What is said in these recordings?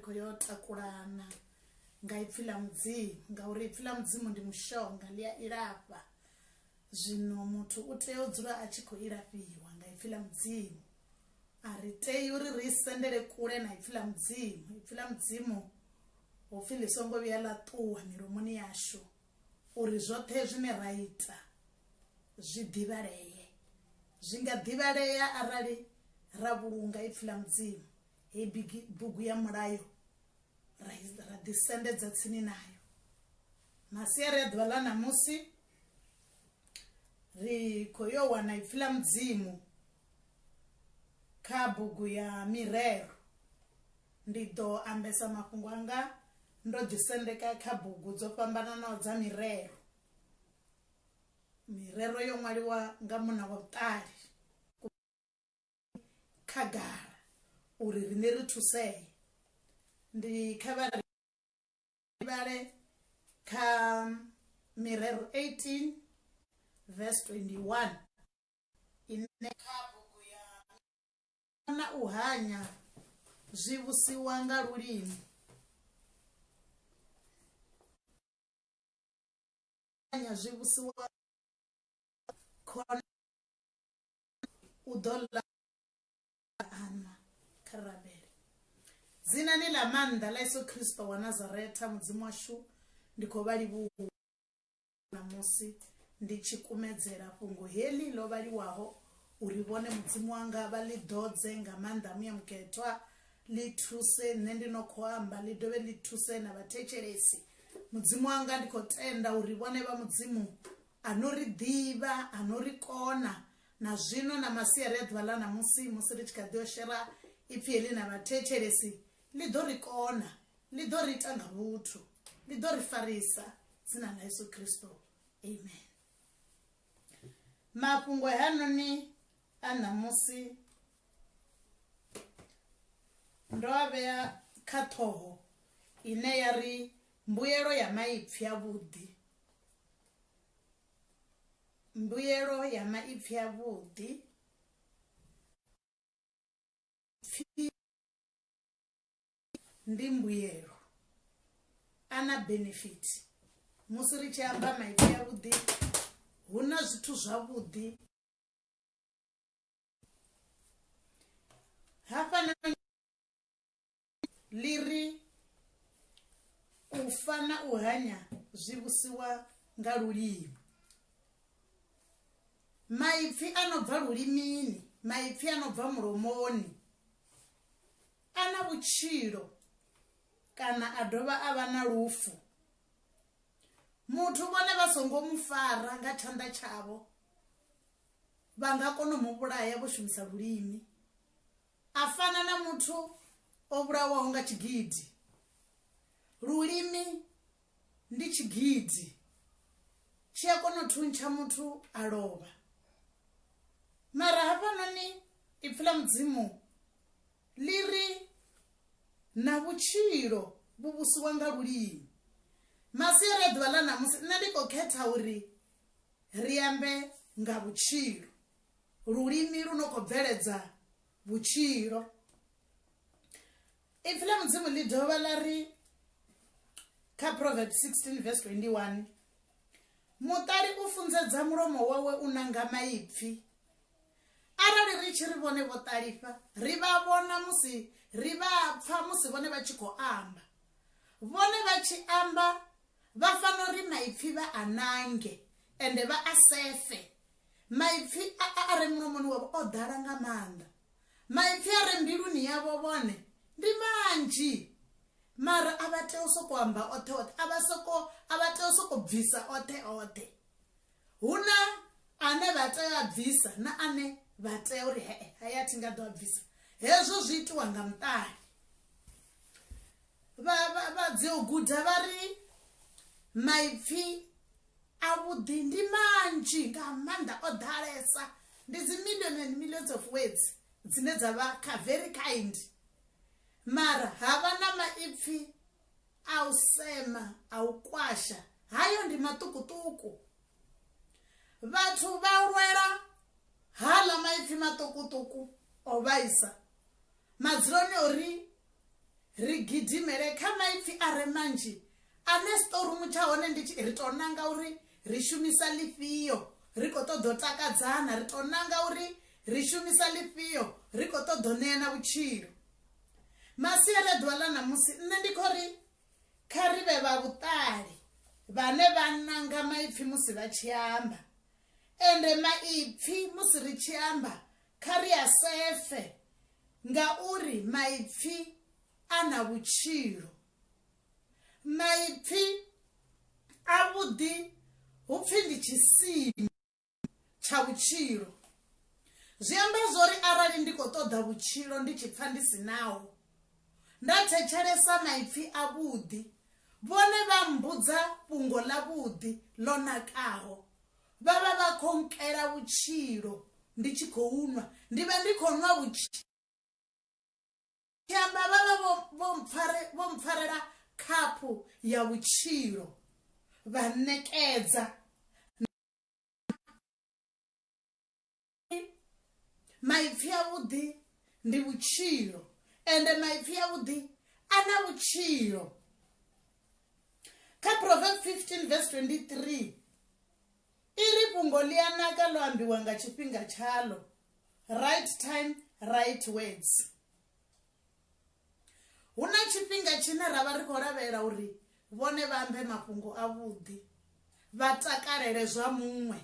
khou yo takulana nga ipfhi ḽa Mudzimu ngauri ipfhi ḽa Mudzimu ndi mushonga ḽi a ilafha. Zwino muthu u tea u dzula a tshi khou ilafhiwa nga ipfhi ḽa Mudzimu. A ri tei uri ri sendele kule na ipfhi ḽa Mudzimu. Ipfhi ḽa Mudzimu ho pfhi ḽi songo vhuya ḽa ṱuwa milomoni yashu uri zwoṱhe zwine ra ita zwi ḓivhalee. Zwi nga ḓivhalea arali ra vhulunga ipfhi ḽa Mudzimu, heyi bugu ya mulayo ra ra ḓisendedza tsini nayo. Masiari a ḓuvha ḽa ṋamusi ri khou yo wana ipfhi ḽa Mudzimu kha bugu ya Mirero. Ndi ḓo ambesa mafhungo anga ndo ḓisendeka kha bugu dzo fhambananaho dza Mirero. Mirero yo ṅwaliwa nga munna wa vhuṱali khagala uri riṋe ri thusee. Ndi kha vha ri vhale kha Mirero 18 verse 21 ine kha bugu ya na u hanya zwi vhusiwa nga lulimi. Hanya zwi vhusiwa khona u ḓo ḽa anwa. Kha ri rabele. Dzinani ḽa maanḓa ḽa Yesu Kristo wa Nazaretha, Mudzimu washu, ndi khou vha livhuwa ṋamusi ndi tshi kumedzela fhungo heḽi ḽo vhaliwaho uri vhone Mudzimu wanga vha ḽi ḓodze nga maanḓa a Muya Mukhethwa, ḽi thuse nṋe ndi no khou amba, ḽi dovhe ḽi thuse na vhathetshelesi. Mudzimu wanga, ndi khou tenda uri vhone vha Mudzimu a no ri ḓivha, a no ri kona, na zwino na masiari a ḓuvha ḽa ṋamusi musi ri tshi kha ḓi yo shera ipfi heḽi na vhathetshelesi, ḽi ḓo ri kona, ḽi ḓo ri ita nga vhuthu, ḽi ḓo ri farisa, dzina ḽa Yesu Kristo, amen. Mafhungo hanoni a ṋamusi ndo a vhea kha ṱhoho ine ya ri mbuyelo ya maipfi avhuḓi. Mbuyelo ya maipfi avhuḓi. Pfi ndi mbuyelo a na benefit musi ri tshi amba maipfi avhuḓi hu na zwithu zwavhuḓi hafhanoni ḽi ri u fa na u hanya zwi vhusiwa nga lulimi. Maipfi a no bva lulimini, maipfi a no bva mulomoni a na vhutshilo kana a dovha a vha na lufu. Muthu vhone vha songo mu fara nga tshanḓa tshavho vha nga kona u mu vhulaya vho shumisa lulimi. A fana na muthu o vhulawaho nga tshigidi. Lulimi ndi tshigidi, tshi a kona u thuntsha muthu a lovha. Mara hafhanoni ipfi ḽa Mudzimu ḽi ri na vhutshilo vhu vhusiwa nga lulimi. Masiari a ḓuvha ḽa ṋamusi nṋe ndi khou khetha uri ri ambe nga vhutshilo. Lulimi lu no khou bveledza vhutshilo. Ipfi ḽa Mudzimu ḽi dovha ḽa ri kha Proverbs 16 verse 21, Muṱali u funzedza mulomo wawe u nanga maipfi. Arali ri tshi ri vhone vho ṱalifha, ri vha vhona musi ri vha pfa musi vhone vha tshi khou amba. Vhone vha tshi amba vha fanela uri maipfi vha a nange ende vha a sefe. Maipfi a a re mulomoni wavho o ḓala nga maanḓa. Maipfi a re mbiluni yavho vhone ndi manzhi. Mara a vha tea u sokou amba oṱhe oṱhe, a vha soko a vha tea u sokou bvisa oṱhe oṱhe. Hu na ane vha tea a bvisa na ane vha tea uri hee haya a thi nga ḓo a bvisa. Hezwo zwi itiwa nga muṱali. Vha vha vha dzi u guda vha ri maipfi avhuḓi ndi manzhi nga maanḓa o ḓalesa ndi dzi million and millions of words dzine dza vha kha very kind mara ha vha na maipfi a u sema a u kwasha hayo ndi maṱukuṱuku vhathu vha lwela haḽa maipfi maṱukuṱuku o vhaisa madzuloni ori Ri gidimele kha maipfi a re manzhi ane storumu tsha hone ndi tshi ri tou nanga uri ri shumisa ḽifhio ri khou ṱoḓa u takadzana, ri tou nanga uri ri shumisa ḽifhio ri khou ṱoḓa u ṋeana vhutshilo. Masiari a ḓuvha ḽa ṋamusi nṋe ndi khou ri kha ri vhe vha vhuṱali vhane vha nanga maipfi musi vha tshi amba ende maipfi musi ri tshi amba kha ri a sefe Ngauri maipfi a na vhutshilo. Maipfi avhuḓi hu pfi ndi tshisima tsha vhutshilo. Zwi amba zwori arali ndi khou ṱoḓa vhutshilo ndi tshi pfa ndi si naho, nda thetshelesa maipfi avhuḓi, vhone vha mmbudza fhungo ḽavhuḓi ḽo nakaho, vha vha vha khou nkela vhutshilo ndi tshi khou nwa ndi vha ndi khou nwa vhutshilo amba vha vha vho mpfare vho mpfarela khaphu ya vhutshilo vha ṋekedza Maipfi avhuḓi ndi vhutshilo ende maipfi avhuḓi a na vhutshilo. Kha Proverbs 15 verse 23 i ri fhungo ḽi a naka ḽo ambiwa nga tshifhinga tshaḽo, right time, right words. Hu na tshifhinga tshine ra vha ri khou lavhelela uri vhone vha ambe mafhungo avhuḓi, vha takalele zwa muṅwe,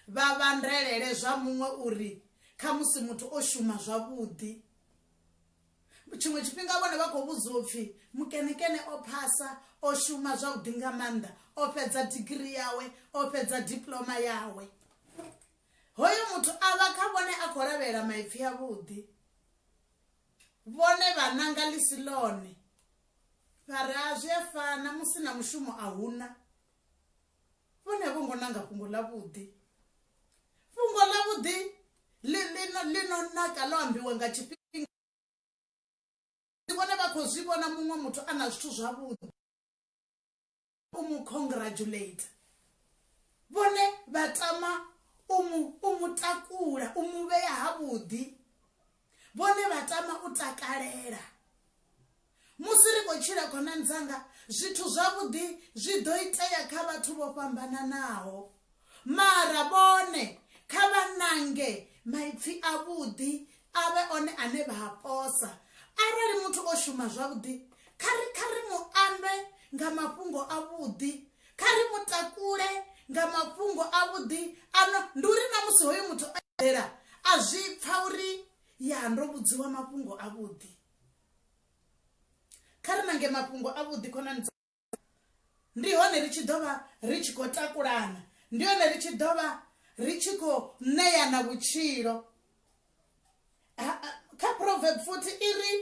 vha vhandelele zwa muṅwe uri khamusi muthu o shuma zwavhuḓi. Tshiṅwe tshifhinga vhone vha khou vhudziwa upfhi mukenekene o phasa, o shuma zwavhuḓi nga maanḓa, o fhedza digirii yawe, o fhedza diploma yawe. Hoyo muthu a vha kha vhone a khou lavhelela maipfi avhuḓi. Vhone vha nanga ḽi si ḽone, vha ri, A zwi a fana, musi na mushumo a hu na. Vhone a vho ngo nanga fhungo ḽavhuḓi. Fhungo ḽavhuḓi ḽi, ḽi, ḽi no naka ḽo ambiwa nga tshifhinga. Vhone vha khou zwi vhona muṅwe muthu a na zwithu zwavhuḓi. U mu congratulate vhone vha tama u mu u mu takula u mu vhea havhuḓi vhone vha tama u takalela musi ri khou tshila khonani dzanga zwithu zwavhuḓi zwi ḓo itea kha vhathu vho fhambananaho mara vhone kha vha nange maipfi avhuḓi a vhe one ane vha a posa arali muthu o shuma zwavhuḓi kha ri kha ri mu ambe nga mafhungo avhuḓi kha ri mu takule nga mafhungo avhuḓi ano ndi uri na musi hoyu muthu a eḓela a zwi pfa uri ya ndo vhudziwa mafhungo avhuḓi kha ri nange mafhungo avhuḓi khonani Ndi hone ri tshi ḓo vha ri tshi khou takulana, ndi hone ri tshi ḓo vha ri tshi khou ṋeana vhutshilo. Kha Proverb futhi i ri,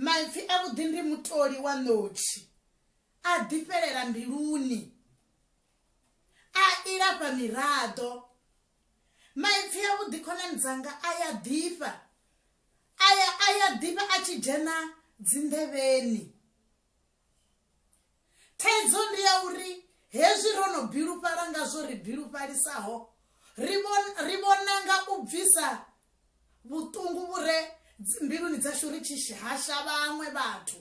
Maipfi avhuḓi ndi mutoli wa ṋotshi, a ḓifhelela mbiluni, a ilafha miraḓo. Maipfi avhuḓi khonani dzanga a ya ḓifha, a ya a ya ḓifha a tshi dzhena dzinḓevheni. Thaidzo ndi ya uri hezwi ro no bilufhala nga zwo ri bilufhalisaho, ri vho ri vho nanga u bvisa vhuṱungu vhu re mbiluni dzashu ri tshi hasha vhaṅwe vhathu.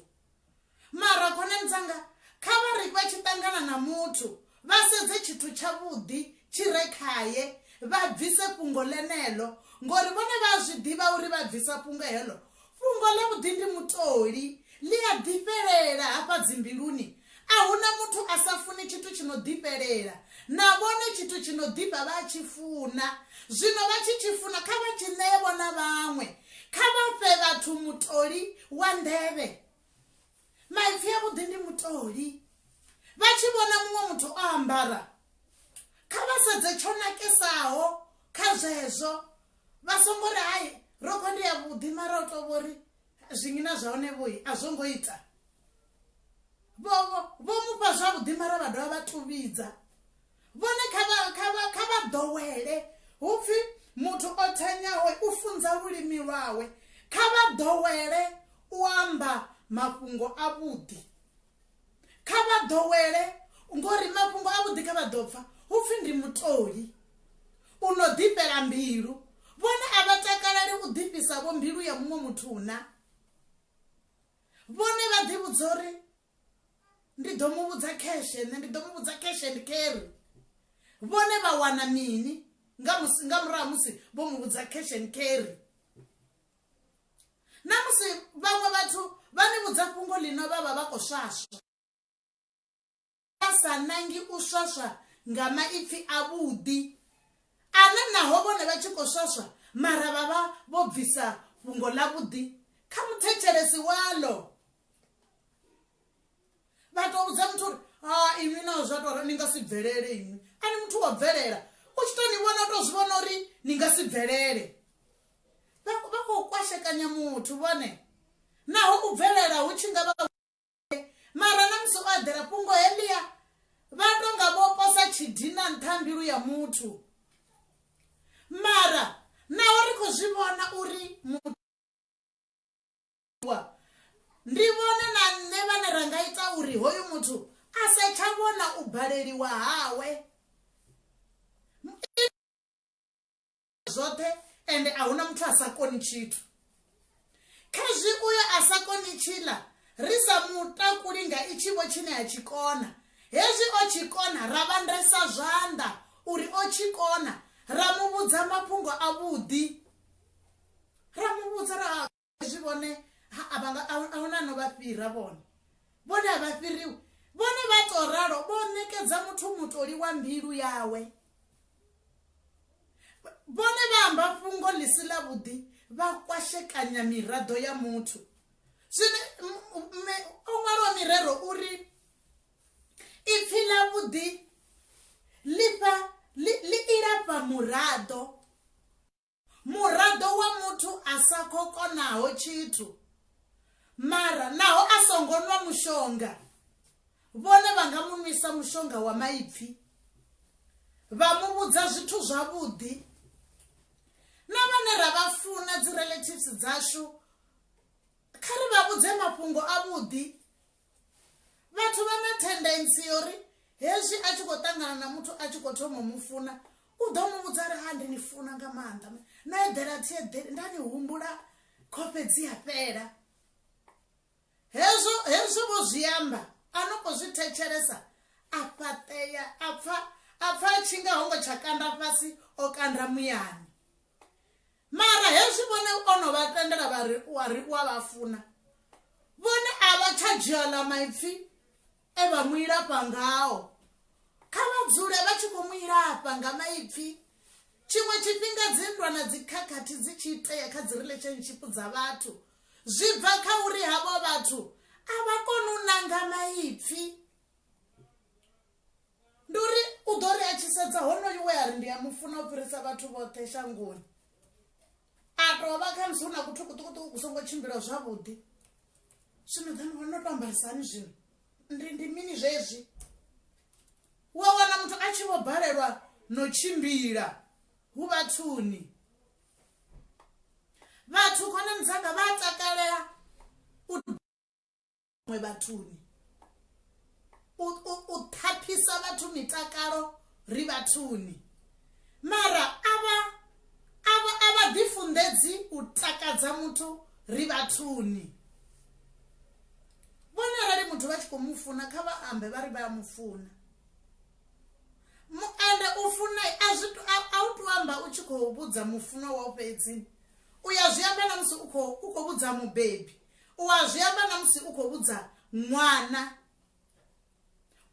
Mara khonani dzanga, kha vha ri vha tshi ṱangana na muthu vha sedze tshithu tshavhuḓi tshi re khae vha bvise fhungo ḽeneḽo ngori vhone vha a zwi ḓivha uri vha bvisa fhungo heḽo Fhungo ḽavhuḓi ndi mutoli, ḽi a ḓifhelela hafha dzimbiluni. A hu na muthu a sa funi tshithu tshi no ḓifhelela. Na vhone tshithu tshi no ḓifha vha a tshi funa. Zwino vha tshi tshi funa, kha vha tshi ṋee-vho na vhaṅwe. Kha vha fhe vhathu mutoli wa nḓevhe. Maipfi avhuḓi ndi mutoli. Vha tshi vhona muṅwe muthu o ambara, kha vha sedze tsho nakesaho kha zwezwo. Vha songo ri, Hai, rokho ndi yavhuḓi, mara u tou vho ri zwiṅina zwa hone vhoi a zwo ngo ita. Vho, vho, vho mu fha zwavhuḓi mara vha dovha vha tuvhidza. Vhone kha vha, kha vha, kha vha ḓowele. Hu pfi muthu o thanyaho u funza lulimi lwawe. Kha vha ḓowele u amba mafhungo avhuḓi. Kha vha ḓowele ngori mafhungo avhuḓi kha vha ḓo pfa hu pfi ndi mutoli u no ḓifhela mbilu. Vhone a vha takaleli u ḓifhisa vho mbilu ya muṅwe muthu na. Vhone vha ḓi vhudza uri ndi ḓo mu vhudza cash, nṋe ndi ḓo mu vhudza cash and carry. Vhone vha wana mini nga musi nga murahu ha musi vho mu vhudza cash and carry? Na musi vhaṅwe vhathu vha ni vhudza fhungo ḽino vha vha vha khou swaswa, vha sa nangi u swaswa nga maipfi avhuḓi ane naho vhone vha tshi khou swaswa mara vha vha vho bvisa fhungo ḽavhuḓi kha muthetshelesi waḽo. Vha tou vhudza muthu uri ha inwi naho zwa tou ni nga si bvelele inwi, a ni muthu wa bvelela u tshi tou ni vhona u tou zwi vhona uri ni nga si bvelele. Vha khou kwashekanya muthu vhone naho u bvelela hu tshi nga vha mara na musi o eḓela fhungo heḽia vha to nga vho posa tshidina nṱha ha mbilu ya muthu. Mara naho ri khou zwi vhona uri muthu ndi vhone na nṋe vhane ra nga ita uri hoyu muthu a sa tsha vhona u baleliwa hawe zwoṱhe, ende a huna muthu a sa koni tshithu. Khezwi uyo a sa koni tshiḽa ri sa mu takuli nga itshi vho tshine a tshi kona, hezwi o tshi kona ra vhandesa zwanḓa uri o tshi kona, ra mu vhudza mafhungo avhuḓi, ra mu vhudza ra hezwi vhone a vha nga a huna no vha fhira vhone, vhone a vha fhiriwi, vhone vha to ralo vho ṋekedza muthu mutoli wa mbilu yawe. Vhone vha amba fhungo ḽi si ḽavhuḓi vha kwashekanya miraḓo ya muthu. Zwino o ṅwaliwa mirero uri ipfi ḽavhuḓi ḽi fha ḽi ilafha muraḓo. Muraḓo wa muthu a sa khou konaho tshithu mara naho a songo nwa mushonga vhone vha nga mu nwisa mushonga wa maipfi vha mu vhudza zwithu zwavhuḓi. Na vhane ra vha funa dzi relatives dzashu kha ri vha vhudze mafhungo avhuḓi. Vhathu vha na tendency ya uri hezwi a tshi khou ṱangana na muthu a tshi khou thoma u mu funa u ḓo mu vhudza uri ha ndi ni funa nga maanḓa no eḓela thi eḓeli nda ni humbula khofhe dzi a fhela. Hezwo hezwi vho zwi amba a no khou zwi thetshelesa a fhaṱea a pfa a pfa a tshi nga ho ngo tsha kanda fhasi o kanda muyani. Mara hezwi vhone o no vha tendela vha ri u a ri u a vha funa, vhone a vha tsha dzhia ḽa maipfi e vha mu ilafha ngao. Kha vha dzule vha tshi khou mu ilafha nga maipfi. Tshiṅwe tshifhinga dzinndwa na dzikhakhathi dzi tshi itea kha dzi relationship dza vhathu zwi bva kha uri havho vhathu a vha koni u nanga maipfi. Ndi uri u ḓo ri a tshi sedza honoyu we a ri ndi a mu funa u fhirisa vhathu vhoṱhe shangoni a tou vha khamusi hu na kuthu kuṱukuṱuku ku songo tshimbila zwavhuḓi zwino then ho no to ambarisa hani zwino ndi ndi mini zwezwi wa wana muthu a tshi vho balelwa no tshimbila hu vhathuni vhathu khonani dzanga vha takalela u vhaṅwe vhathuni u ṱhaphisa vhathu mitakalo ri vhathuni mara avha avha a vha ḓifunḓedzi u takadza muthu ri vhathuni. Vhone arali muthu vha tshi khou mu funa kha vha ambe vha ri vha a mu funa ende u funa a zwi a u to amba u tshi khou vhudza mufunwa wau fhedzi u ya zwi amba na musi u khou u khou vhudza mubebi U a zwi amba na musi u khou vhudza ṅwana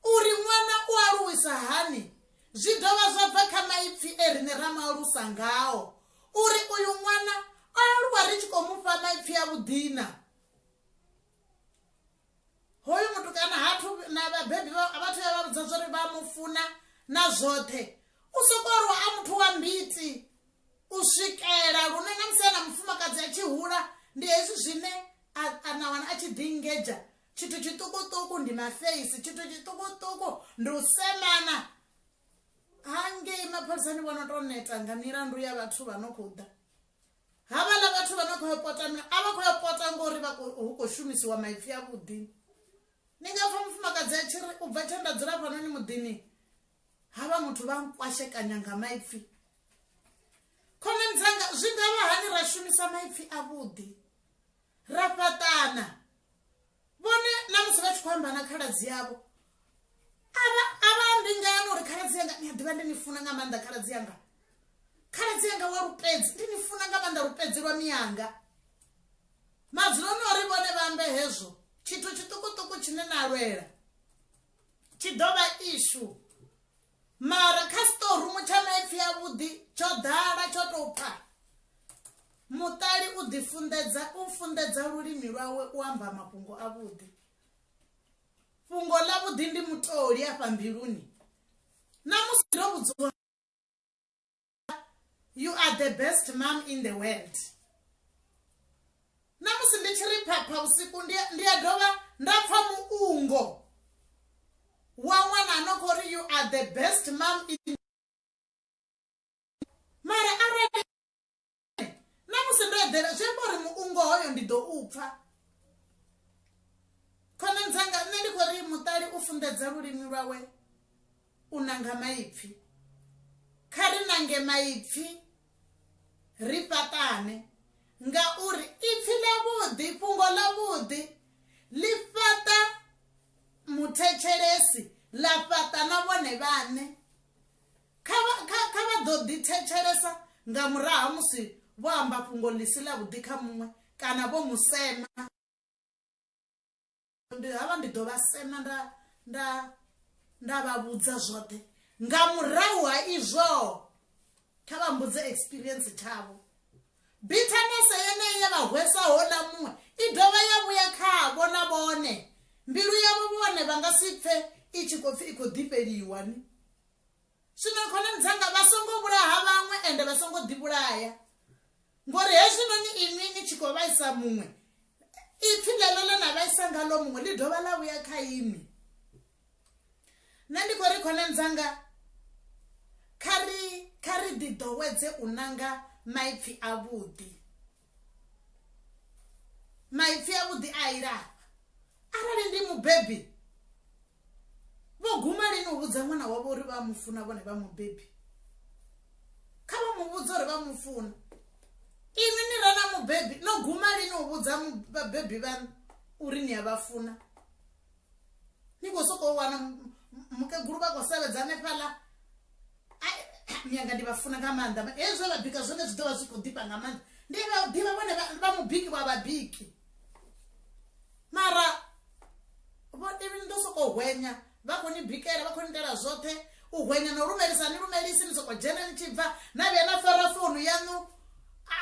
uri ṅwana u aluwisa hani zwi dovha zwa bva kha maipfi e riṋe ra mu alusa ngao uri uyu ṅwana o aluwa ri tshi khou mu fha maipfi a vhuḓi na. Hoyu mutukana hathu na vhabebi vhathu ya vha vhudza zwori vha mu funa na zwoṱhe u soko aluwa a muthu wa mbiti. U swikela lune na musi a na mufumakadzi a tshi hula ndi hezwi zwine a na wana a tshi ḓi-engedzha tshithu tshiṱukuṱuku ndi mafeisi tshithu tshiṱukuṱuku ndi u semana hangei mapholisani vho no tou neta nga milandu ya vhathu vha no khou ḓa havhaḽa vhathu vha no khou yo pota a vha khou yo pota ngori vha hu khou shumisiwa maipfi avhuḓi ni nga pfa mufumakadzi a tshi ri u bva tshe nda dzula hafhanoni muḓini Havha muthu vha nkwashekanya nga maipfi. Khonani dzanga, zwi nga vha hani ra shumisa maipfi avhuḓi ra fhaṱana? Vhone na musi vha tshi khou amba na khaladzi yavho a vha a vha ambi ngani uri khaladzi yanga ni a ḓivha ndi ni funa nga maanḓa khaladzi yanga khaladzi yanga wa lupedzi ndi ni funa nga maanḓa lupedzi lwa miyanga madzuloni ori vhone vha ambe hezwo tshithu tshiṱukuṱuku tshine na lwela tshi ḓo vha ishu mara kha storumu tsha maipfi avhuḓi tsho ḓala tsho tou pfa muṱali u ḓifunḓedza u funḓedza lulimi lwawe u amba mafhungo avhuḓi fhungo ḽavhuḓi ndi mutoli afha mbiluni na musi ndo vhudziwa you are the best mom in the world na musi ndi tshi ri phapha vhusiku ndi a dovha nda pfa muungo wa ṅwana a no khou ri you are the best mom in mara arali na musi ndo eḓela zwi amba uri muungo hoyo ndi ḓo u pfa khonani dzanga nṋe ndi khou ri muṱali u funḓedza lulimi lwawe u nanga maipfi kha ri nange maipfi ri fhaṱane ngauri ipfi ḽavhuḓi fhungo ḽavhuḓi ḽi fhaṱa muthetshelesi ḽa fhaṱa na vhone vhaṋe Kha vha, kha, kha vha ḓo ḓithetshelesa nga murahu ha musi vho amba fhungo ḽi si ḽavhuḓi kha muṅwe kana vho mu sema. Ndi havha ndi ḓo vha sema nda, nda, nda vha vhudza zwoṱhe. Nga murahu ha izwo, kha vha mbudze experience tshavho. Bitterness yeneyi ye vha hwesa houḽa muṅwe i dovha ya vhuya khavho na vhone. Mbilu yavho vhone vha nga si pfe i tshi khou pfi i khou ḓifheliwa ni. Zwino khonani dzanga vha songo vhulaha vhaṅwe ende vha songo ḓivhulaya ngori hezwinoni inwi ni tshi khou vhaisa muṅwe ipfi ḽeḽo ḽe na vhaisa ngalo muṅwe ḽi dovha ḽa vhuya kha inwi. Nṋe ndi khou ri khonani dzanga kha ri kha ri ḓi ḓowedze u nanga maipfi avhuḓi. Maipfi avhuḓi a ilafha arali ndi mubebi vho guma lini u vhudza ṅwana wavho uri vha mu funa vhone vha mubebi kha vha mu vhudze uri vha mu funa inwi ni re na mubebi no guma lini u vhudza vhabebi vhaṋu uri ni a vha funa ni khou sokou wana mukegulu vha khou sevhedza hanefhaḽa mianga ndi vha funa nga maanḓa hezwi zwe vha bika zwone zwi ḓo vha zwi khou ḓifha nga maanḓa ndi vha ḓivha vhone vha mubiki wa vhabiki mara vho ni ḓo sokou hwenya vha khou ni bikela vha khou ni itela zwoṱhe u hwenya na u lumelisa ni lumelisi ni sokou dzhena ni tshi bva na vhuya na fara founu yaṋu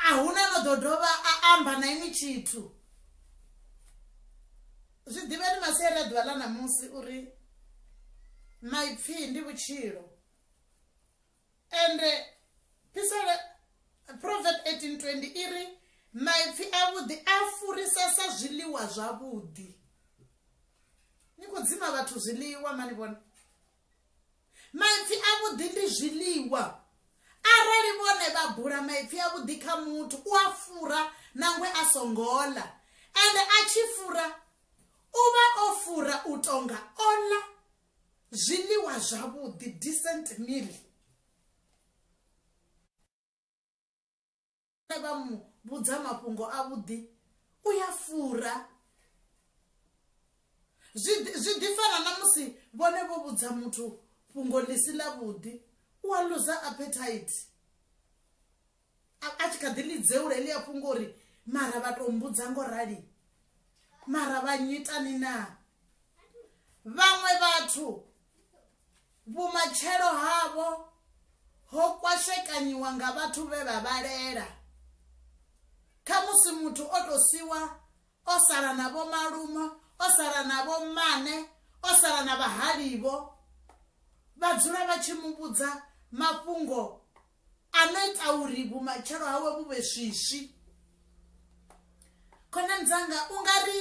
a huna no ḓo dovha a amba na inwi tshithu zwi ḓivheni masiari a ḓuvha ḽa ṋamusi uri maipfi ndi vhutshilo ende phisele Proverb 18:20 i ri maipfi avhuḓi a furisesa zwiḽiwa zwavhuḓi ni khou dzima vhathu zwiḽiwa mani vhone maipfi avhuḓi ndi zwiḽiwa arali vhone vha bula maipfi avhuḓi kha muthu u a fura nangwe a songo ḽa ende a tshi fura u vha o fura u tonga o ḽa zwiḽiwa zwavhuḓi decent meal vha mu vhudza mafhungo avhuḓi u ya fura zwi zwi ḓi fana na musi vhone vho vhudza muthu fhungo ḽi si ḽavhuḓi u a luza appetite a tshi kha ḓi ḽi dzeula heḽia fhungo uri mara vha tou mbudza ngo rali mara vha nyitani na vhaṅwe vhathu Vhumatshelo havho ho kwashekanyiwa nga vhathu vhe vha vhalela. Khamusi muthu o tou siwa o sala na vhomalume, o sala na vhommane, o sala na vhahalivho. Vha dzula vha tshi mu vhudza mafhungo a no ita uri vhumatshelo hawe vhu vhe swiswi. Khonani dzanga, u nga ri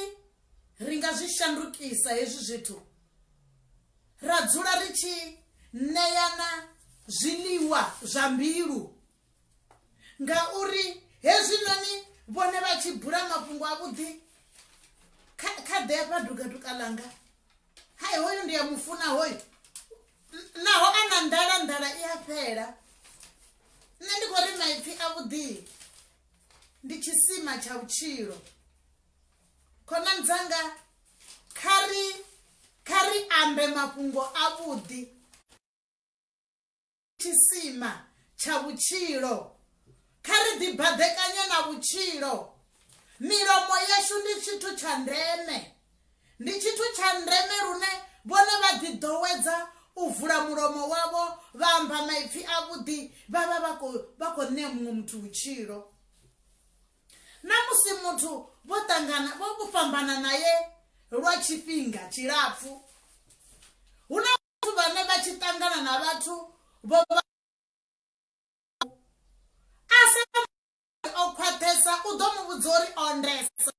ri nga zwi shandukisa hezwi zwithu ra dzula ri tshi ṋeana zwiḽiwa zwa mbilu ngauri hezwinoni vhone vha tshi bula mafhungo avhuḓi kha ḓe afha dugaduka ḽanga hai hoyu ndi a mufuna hoyu naho a na nḓala nḓala i a fhela nṋe ndi khou ri maipfi avhuḓi ndi tshisima tsha vhutshilo khonani dzanga. Kha ri kha ri ambe mafhungo avhuḓi tshisima tsha vhutshilo. Kha ri ḓibaḓekanye na vhutshilo. Milomo yashu ndi tshithu tsha ndeme. Ndi tshithu tsha ndeme lune vhone vha ḓiḓowedza u vula mulomo wavho vha amba maipfi avhuḓi vha vha vha khou vha khou ṋea muṅwe muthu vhutshilo. Na musi muthu vho ṱangana vho fhambana naye lwa tshifhinga tshilapfu hu na vhathu vhane vha tshi ṱangana na vhathu vho vha a sa o khwaṱhesa u ḓo mu vhudza uri ondesa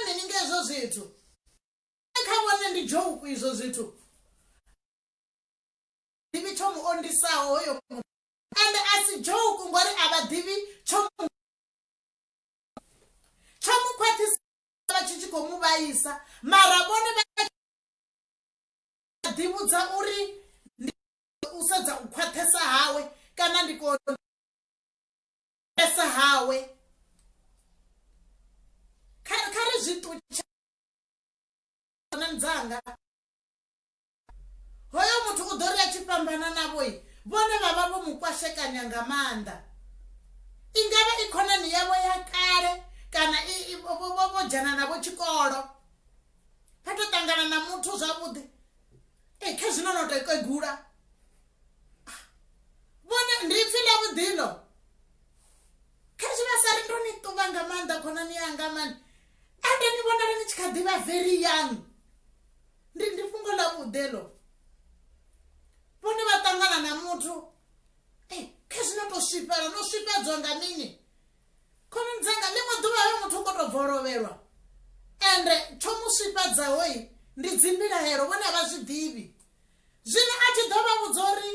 mini nga hezwo zwithu kha vhone ndi joke izwo zwithu ḓivhi tsho mu ondisaho hoyo ende a si joke ngori a vha ḓivhi tsho mu tsho mu khwaṱhisa vha tshi tshi khou mu vhaisa mara vhone vha ḓivhudza uri ndi u sedza u khwaṱhesa hawe kana ndi konesa hawe kha ri zwi ṱutshe dzanga hoyo muthu u ḓo ri a tshi fhambana navhoi vhone vha vha vho mu kwashekanya nga maanḓa i nga vha i khonani yavho ya kale kana vho dzhena navho tshikolo vha to ṱangana na muthu zwavhuḓi e kha zwino no to kegula vhone ndi ipfi ḽa vhuḓilo khezwi vha sa ri ndo ni ṱuvha nga maanḓa khonani yanga mani ende ni vhonala ni tshi kha ḓivha very young ndi ndi fhungo ḽa vhuḓelo vhone vha ṱangana na muthu e khezwi no to swifhala no swifhadzwa nga mini khonani dzanga ḽiṅwe ḓuvha hoyo muthu u khou tou bvolovhelwa ende tsho mu swifhadzahoi ndi dzimbilahelo vhone a vha zwi ḓivhi zwino a tshi ḓo vha vhudza uri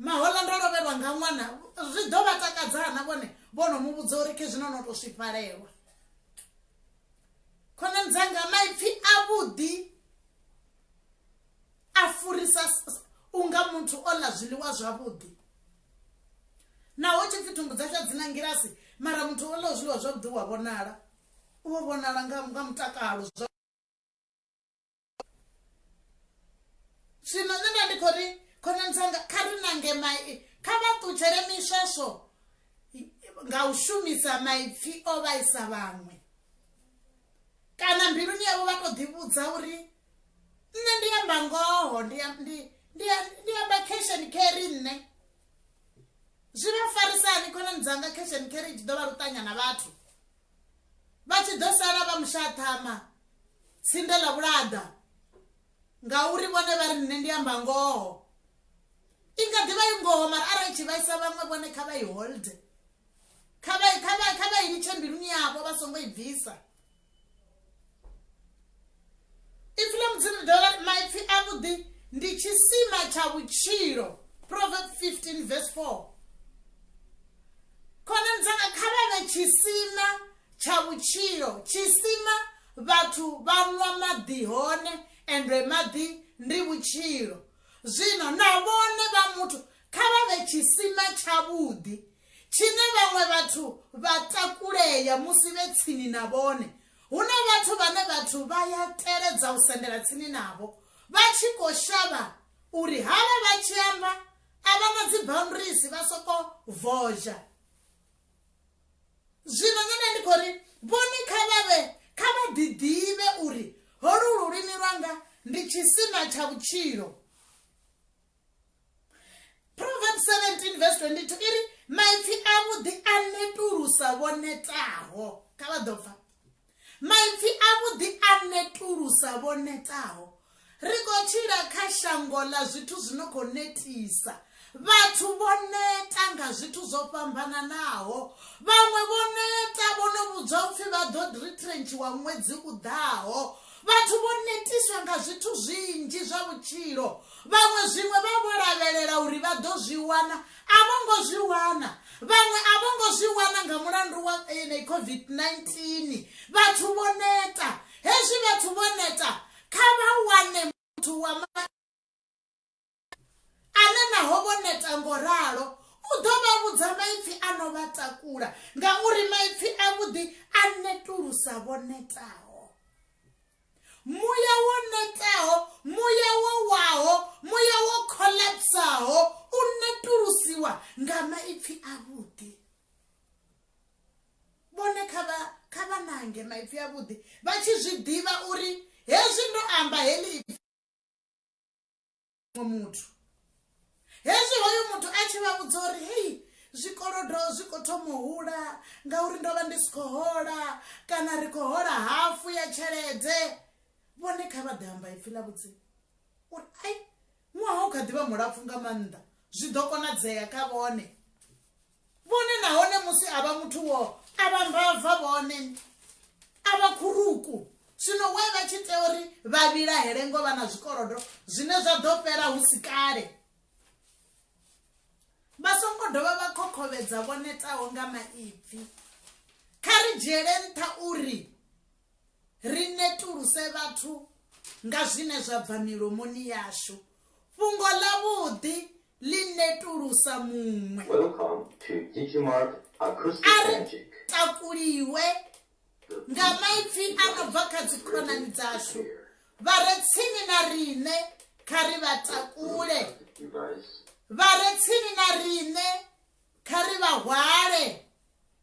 mahoḽa ndo lovhelwa nga ṅwana zwi ḓo vha takadzana vhone vho no mu vhudza uri khezwi no no tou swifhalelwa khonani dzanga maipfi avhuḓi a furisa unga muthu o ḽa zwiḽiwa zwavhuḓi naho tshi pfi thumbu dzashu a dzina ngilasi mara muthu o ḽaho zwiḽiwa zwavhuḓi u a vhonala u vho vhonala nga nga mutakalo zwino nṋe nda ndi khou ri khonani dzanga kha ri nange mai kha vha ṱutshele miswaswo nga u shumisa maipfi o vhaisa vhaṅwe kana mbiluni yavho vha to ḓivhudza uri nṋe ndi amba ngoho ndi ndi ndi amba cash and carry nṋe zwi vha farisani khonani dzanga cash and carry tshi ḓo vha luṱanya na vhathu vha tshi ḓo sala vha mushaṱhama tsinde ḽa vhulaḓa ngauri vhone vha ri nṋe ndi amba ngoho i nga ḓivha i ngoho mara arali tshi vhaisa vhaṅwe vhone kha vha i holde kha vha kha vha kha vha i litshe mbiluni yavho vha songo i bvisa ipfi ḽa mudzimu ḽi dovha maipfi avhuḓi ndi tshisima tsha vhutshilo proverb 15 verse 4 khonani dzanga kha vha vhe tshisima tsha vhutshilo tshisima vhathu vha nwa maḓi hone ende maḓi ndi vhutshilo zwino na vhone vha muthu kha vha vhe tshisima tshavhuḓi tshine vhaṅwe vhathu vha takulea musi vhe tsini na vhone hu na vhathu vhane vhathu vha ya teledza u sendela tsini navho vha tshi khou shavha uri havha vha tshi amba a vha na dzi boundaries vha soko vozha zwino nṋe nda ndi khou ri vhone kha vha vhe kha vha ḓiḓivhe uri holu lulimi lwanga ndi tshisima tsha vhutshilo Proverbs 17 verse 22 i ri maipfi avhuḓi a netulusa vho netaho kha vha ḓo pfa maipfi avhuḓi a netulusa vho netaho ri khou tshila kha shango ḽa zwithu zwi no khou netisa vhathu vho neta nga zwithu zwo fhambananaho vhaṅwe vho neta vho no vhudzwa upfhi vha ḓo retrenchiwa ṅwedzi u ḓaho vhathu vho netiswa nga zwithu zwinzhi zwa vhutshilo vhaṅwe zwiṅwe vha vho lavhelela uri vha ḓo zwi wana a vho ngo zwi wana vhaṅwe a vho ngo zwi wana nga mulandu wa yeneyi covid-19 vhathu vho neta hezwi vhathu vho neta kha vha wane muthu wa ane naho vho neta ngo ralo u ḓo vha vhudza maipfi a no vha takula ngauri maipfi avhuḓi a netulusa vho netaho. Muya wo netaho, muya wo waho, muya wo collapsaho u netulusiwa nga maipfi avhuḓi. Vhone kha vha kha vha nange maipfi avhuḓi vha tshi zwi ḓivha uri hezwi ndo amba heḽi ipfi muṅwe muthu. Hezwi hoyu muthu a tshi vha vhudza uri hei zwikolodo zwi khou thoma u hula ngauri ndo vha ndi si khou hola kana ri khou hola hafu ya tshelede vhone kha vha ḓe amba ipfi ḽa vhudzi uri ai ṅwaha u kha ḓivha mulapfu nga maanḓa zwi ḓo konadzea kha vhone. Vhone nahone musi a vha muthu wo a vha mbava vhone a vha khuruku zwino why vha tshi tea uri vha vhilahele ngo vha na zwikolodo zwine zwa ḓo fhela hu si kale. Vha songo dovha vha khokhovhedza vho netaho nga maipfi. Kha ri dzhiele nṱha uri ri netuluse vhathu nga zwine zwa bva milomoni yashu. Fhungo ḽavhuḓi ḽi netulusa muṅwe. Welcome to Digimarc Acoustic A ri Magic. takuliwe nga maipfi a no bva kha dzikhonani dzashu vha re tsini na riṋe, kha ri vha takule. Device. Vha re tsini na riṋe, kha ri vha hwale.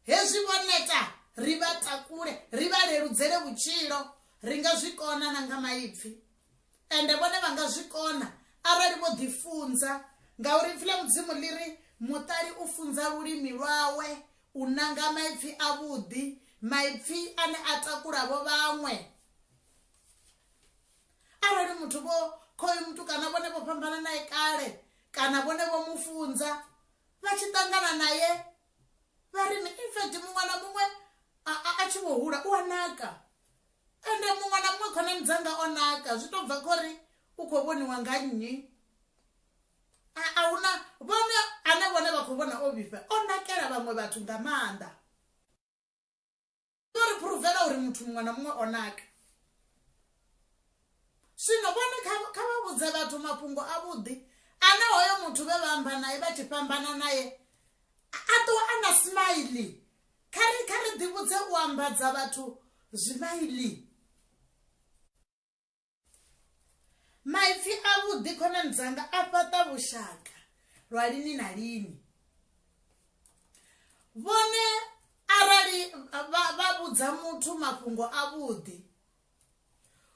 Hezwi vho neta, ri vha takule, ri vha leludzele vhutshilo. Ri nga zwi kona na nga maipfi. Ende vhone vha nga zwi kona arali vho ḓifunza, ngauri Ipfi ḽa Mudzimu ḽi ri, Muṱali u funza lulimi lwawe u nanga maipfi avhuḓi, maipfi ane a takula-vho vhaṅwe. Arali muthu vho khoyu mutukana vhone vho fhambana nae kale kana vhone vho mu funza, vha tshi ṱangana nae vha ri, in fact muṅwe na muṅwe a tshi vho hula u a naka. Ende muṅwe na muṅwe khonani dzanga o naka zwi to bva khori u khou vhoniwa nga nnyi. A a huna vhone ane vhone vha khou vhona o vhifha o nakela vhaṅwe vhathu nga maanḓa. To ri phuruvela uri muthu muṅwe na muṅwe o naka. Zwino vhone kha kha vha vhudze vhathu mafhungo avhuḓi ane hoyo muthu vhe vha amba naye vha tshi fhambana naye a ṱuwa a na smile. Kha ri kha ri ḓivhudze u ambadza vhathu zwimaili. Maipfi avhuḓi khonani dzanga a fhaṱa vhushaka lwa lini na lini. Vhone arali vha vha vhudza muthu mafhungo avhuḓi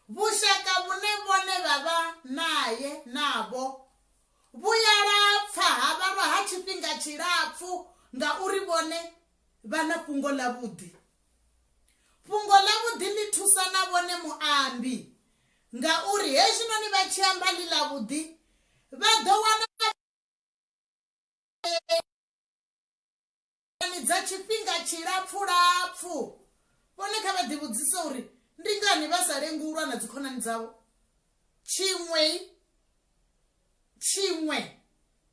Vhushaka vhune vhone vha vha nae navho vhu ya lapfa ha vha lwa ha tshifhinga tshilapfu ngauri vhone vha na fhungo ḽavhuḓi. Fhungo ḽavhuḓi ḽi thusa na vhone muambi ngauri hezwinoni vha tshi amba ḽi ḽavhuḓi vha ḓo wana dza tshifhinga tshilapfu-lapfu. Vhone kha vha ḓivhudzise uri ndi ngani vha sa lengi u lwa na dzikhonani dzavho. Tshiṅwe tshiṅwe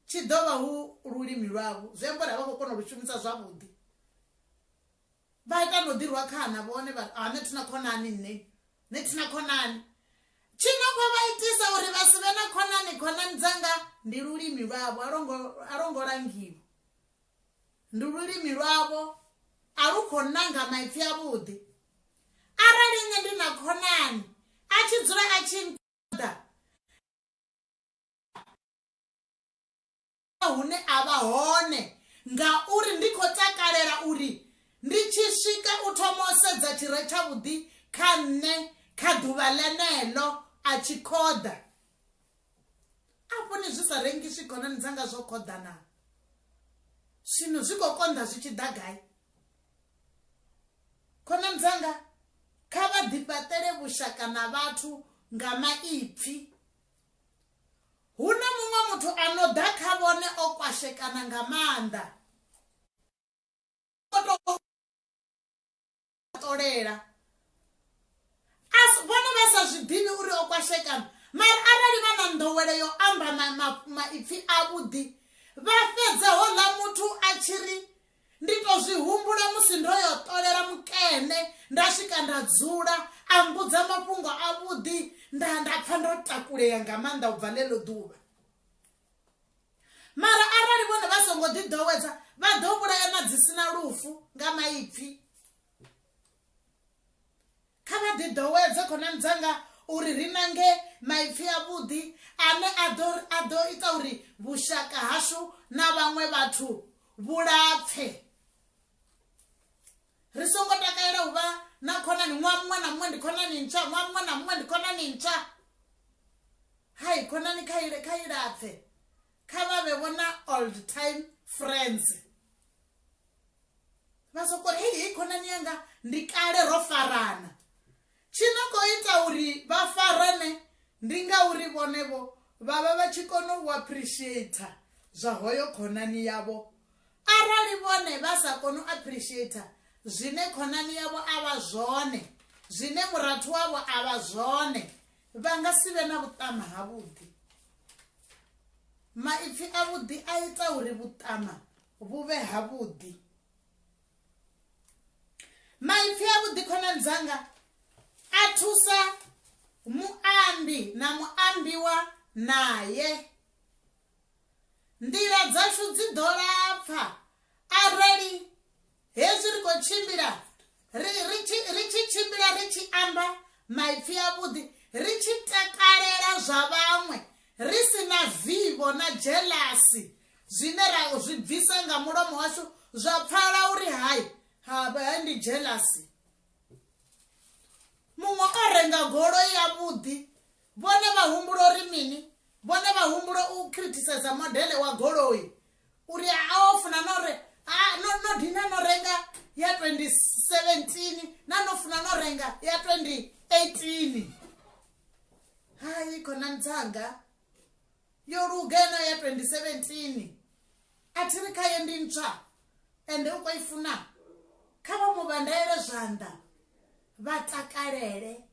tshi ḓo vha hu lulimi lwavho, zwi amba uri a vha khou kona u lu shumisa zwavhuḓi. Vha ita no ḓirwa khana vhone vha ri, ah, nṋe thina khonani nṋe, nṋe thina khonani. Tshi no khou vha itisa uri vha si vhe na khonani khonani dzanga ndi lulimi lwavho, a lwo ngo langiwa. Ndi lulimi lwavho, a lu khou nanga maipfi avhuḓi. Arali nṋe ndi na khonani a tshi dzula a tshi nṱoḓa hune a vha hone ngauri ndi khou takalela uri ndi tshi swika u thoma u sedza tshi re tshavhuḓi kha nṋe kha ḓuvha ḽeneḽo a tshi khoḓa. Afho ni zwi sa rengiswi khonani dzanga zwo khoḓa na? Zwino zwi khou konḓa zwi tshi ḓa gai? Khonani dzanga kha vha ḓifhaṱele vhushaka na vhathu nga maipfi. Hu na muṅwe muthu a no ḓa kha vhone o kwashekana nga maanḓa. O tou ṱolela vhone vha sa zwi ḓivhi uri o kwashekana mara arali vha na nḓowelo yo amba maipfi avhuḓi vha fhedza houḽa muthu a tshi ri ndi to zwi humbula musi ndo yo ṱolela mukene nda swika nda dzula a mbudza mafhungo avhuḓi nda nda pfha ndo takulea nga maanḓa u bva ḽeḽo ḓuvha. Mara arali vhone vha songo ḓiḓowedza vha ḓo vhulaya na dzi sina lufu nga maipfi. Kha vha ḓiḓowedze khonani dzanga uri ri nange maipfi avhuḓi ane a ḓo a ḓo ita uri vhushaka hashu na vhaṅwe vhathu vhulapfe. Ri songo takalela u vha na khonani ṅwaha muṅwe na muṅwe ndi khonani ntswa ṅwaha muṅwe na muṅwe ndi khonani ntswa. Hai khonani kha ile kha i lapfe kha vha vhe vhona old time friends vha soko ri hei hei khonani yanga ndi kale ro farana tshi no khou ita uri vha farane ndi ngauri vhone vho vha vha vha tshi kona u appreciator zwa hoyo khonani yavho arali vhone vha sa koni u appreciator zwine khonani yavho a vha zwone zwine murathu wavho a vha zwone vha nga si vhe na vhuṱama havhuḓi maipfi avhuḓi a ita uri vhuṱama vhu vhe havhuḓi maipfi avhuḓi khonani dzanga a thusa muambi na muambiwa naye nḓila dzashu dzi ḓo lapfa arali hezwi ri khou tshimbila ri ri tshi ri tshi tshimbila ri tshi amba maipfi avhuḓi ri tshi takalela zwa vhaṅwe ri si na vivho na dzhelasi zwine ra zwi bvisa nga mulomo washu zwa pfala uri hai ha hai ndi dzhelasi muṅwe o renga goloi yavhuḓi vhone vha humbula uri mini vhone vha humbula u criticize modele wa goloi uri a o funa no re no no dina no renga ya 2017 na no funa no renga ya 2018 hai khonani dzanga yo luga eno ya 2017 a thi ri khayo ndi ntswa ende u khou i funa kha vha mu vhandaele zwanḓa vha takalele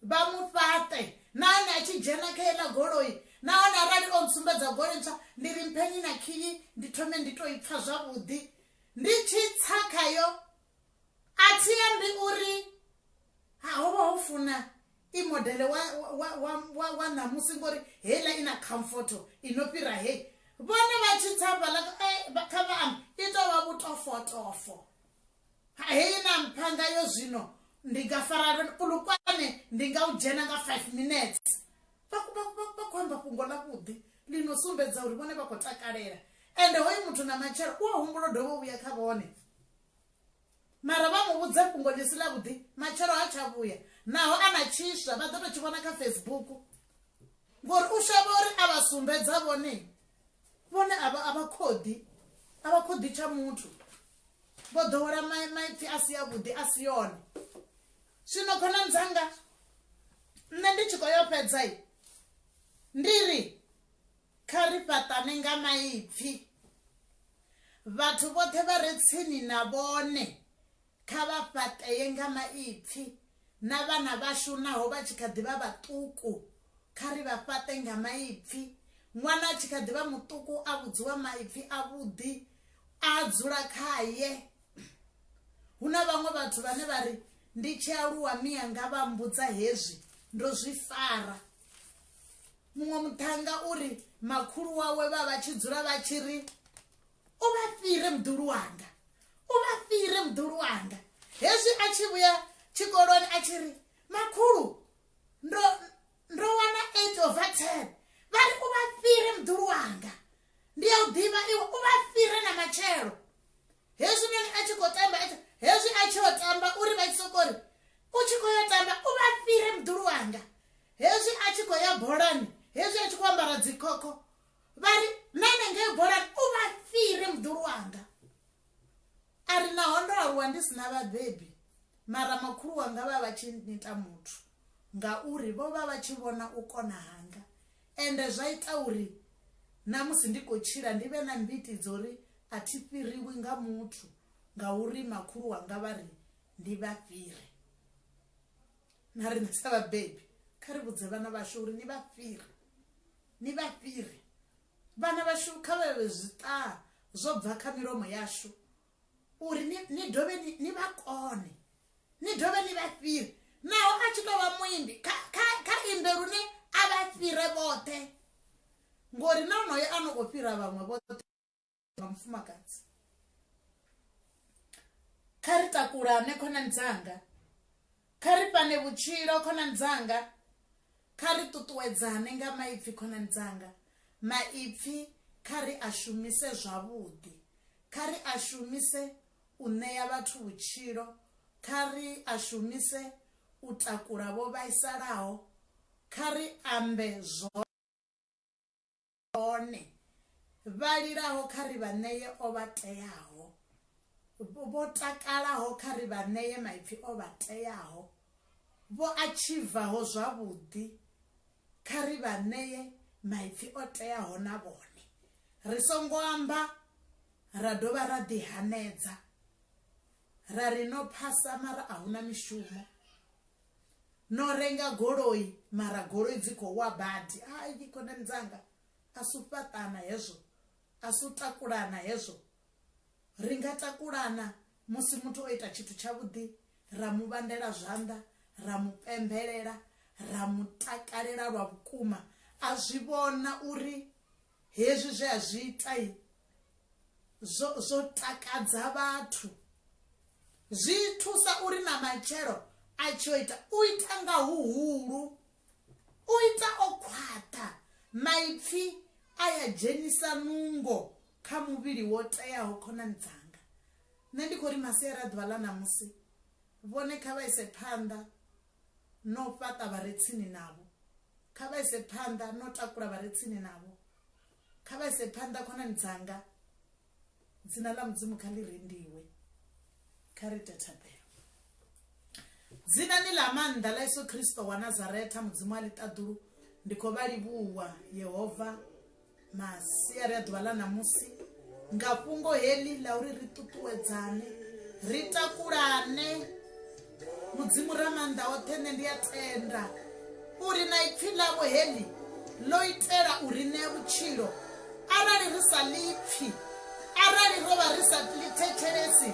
vha mu fhaṱe nahone a tshi dzhena kha heiḽa goloi nahone arali o ntsumbedza goloi ntswa ndi ri mpheni na khiyi ndi thome ndi to i pfha zwavhuḓi ndi tshi tsa khayo a thi ambi uri ha ho vha ho funa i modele wa wa wa wa, wa ṋamusi ngori heiḽa i na comfort i no fhira hei vhone vha tshi tsa hafhaḽa kha vha ambe i tou vha vhutofotofo heyi na mpha ngayo zwino ndi nga fara pulukwane ndi nga u dzhena nga 5 minutes vha khou amba fhungo ḽa vhuḓi ḽi no sumbedza uri vhone vha khou takalela ende hoyu muthu na matshelo u a humbula u dovha u vhuya kha vhone mara vha mu vhudza fhungo ḽi si ḽa vhuḓi matshelo ha tsha vhuya naho a na tshiswa vha ḓo tou tshi vhona kha facebook ngori u shavha uri a vha sumbedza vhone vhone a vha a vha khoḓi a vha khoḓi tsha muthu vho ḓowela maipfi a si avhuḓi a si yone zwino khonani dzanga nṋe ndi tshi khou yo fhedza ndi ri kha ri fhaṱane nga maipfi vhathu vhoṱhe vha re tsini na vhone kha vha fhaṱee nga maipfi na vhana vhashu naho vha tshi kha ḓi vha vhaṱuku kha ri vha fhaṱe nga maipfi ṅwana a tshi kha ḓi vha muṱuku a vhudziwa maipfi avhuḓi a dzula khaye hu na vhaṅwe vhathu vhane vha ri ndi tshi aluwa miyanga vha mbudza hezwi ndo zwi fara muṅwe muṱhanga uri makhulu wawe vha vha tshi dzula vha tshi ri u vha fhire muḓulu wanga u vha fhire muḓulu wanga hezwi a tshi vhuya tshikoloni a tshi ri makhulu ndo ndo wana 8 over 10 vha ri u vha fhire muḓulu wanga ndi a u ḓivha iwe u vha fhire na matshelo hezwinoni a tshi khou tamba hezwi a tshi yo tamba uri vha tshi soko ri u tshi khou yo tamba u vha fhire muḓulu wanga hezwi a tshi khou ya bolani hezwi a tshi khou ambara dzikhokho vha ri na hanengei bolani u vha fhire muḓulu wanga a ri naho ndo aluwa ndi si na vhabebi mara makhulu wanga vha vha tshi nita muthu ngauri vho vha vha tshi vhona u kona hanga ende zwa ita uri na musi ndi khou tshila ndi vhe na mbiti dzo uri a thi fhiriwi nga muthu ngauri makhulu wanga vha ri ndi vha fhire na riṋe sa vhabebi kha ri vhudze vhana vhashu uri ni vha fhire ni vha fhire vhana vhashu kha vha vhe zwiṱaha zwo bva kha milomo yashu uri ni, ni dovhe ni, ni vha kone ni dovhe ni vha fhire naho a tshi tou vha muimbi kha, kha, kha imbe lune a vha fhire vhoṱhe ngori na onoyo a no khou fhira vhaṅwe vhoṱhe nga mufumakadzi kha ri takulane khonani dzanga kha ri fhane vhutshilo khonani dzanga. Kha ri ṱuṱuwedzane nga maipfi khonani dzanga. Maipfi kha ri a shumise zwavhuḓi. Kha ri a shumise u ṋea vhathu vhutshilo. Kha ri a shumise u takula vho vhaisalaho. Kha ri ambe zwone. Vha lilaho kha ri vha ṋee o vha teaho. Vho takalaho kha ri vha ṋee maipfi o vha teaho. Vho atshivaho zwavhuḓi kha ri vha ṋee maipfi o teaho na vhone. Ri songo amba ra dovha ra ḓihanedza ra ri no phasa mara a hu na mishumo. No renga goloi mara goloi dzi khou wa badi. Hai khonani dzanga a si u fhaṱana hezwo, a si u takulana hezwo. Ri nga takulana musi muthu o ita tshithu tshavhuḓi ra mu vhandela zwanḓa, ra mu pembelela, ra mu takalela lwa vhukuma a zwi vhona uri hezwi zwe a zwi ita zwo zwo takadza vhathu. Zwi thusa uri na matshelo a tshi yo ita u ita nga huhulu, u ita o khwaṱha. Maipfi a ya dzhenisa nungo kha muvhili wo teaho khonani dzanga. Nṋe ndi khou ri masiari a ḓuvha ḽa ṋamusi vhone kha vha ise phanḓa no fhaṱa vha re tsini navho, kha vha ise phanḓa no takula vha re tsini navho, kha vha ise phanḓa khonani dzanga, dzina ḽa Mudzimu kha ḽi rendiwe. Kha ri ite thabelo. Dzinani ḽa maanḓa ḽa Yesu Kristo wa Nazaretha, Mudzimu wa ḽiṱaḓulu, ndi khou vha livhuwa Yehova Masiari a ḓuvha ḽa ṋamusi nga fhungo heḽi ḽa uri ri ṱuṱuwedzane, ri takulane. Mudzimu Ramaanḓaoṱhe, nṋe ndi a tenda uri na ipfi ḽavho heḽi ḽo itela u ri ṋea vhutshilo. Arali ri sa ḽi pfi, arali ro vha ri sa ḽi thetshelesi,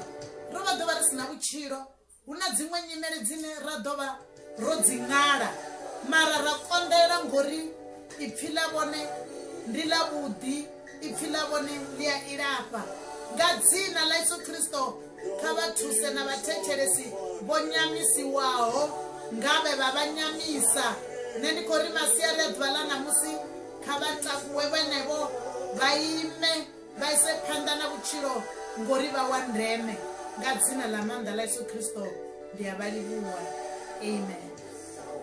ro vha ḓo vha ri si na vhutshilo. Hu na dziṅwe nyimele dzine ra ḓo vha ro dzi ṅala mara ra konḓelela ngori ipfi ḽa vhone ndi ḽavhuḓi, ipfi ḽa vhone ḽi a ilafha. Nga dzina ḽa Yesu Kristo kha vha thuse na vhathetshelesi vho nyamisiwaho nga vhe vha vha nyamisa. Nṋe ndi khou ri masiari a ḓuvha ḽa ṋamusi kha vha takuwe vhenevho vha ime. Vha ise phanḓa na vhutshilo ngori vha wa ndeme. Nga dzina ḽa maanḓa ḽa Yesu Kristo ndi a vha livhuwa. Amen.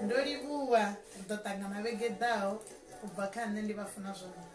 Ndo livhuwa. Ri ḓo ṱangana vhege ḓaho. U bva kha nṋe ndi vha funa zwone.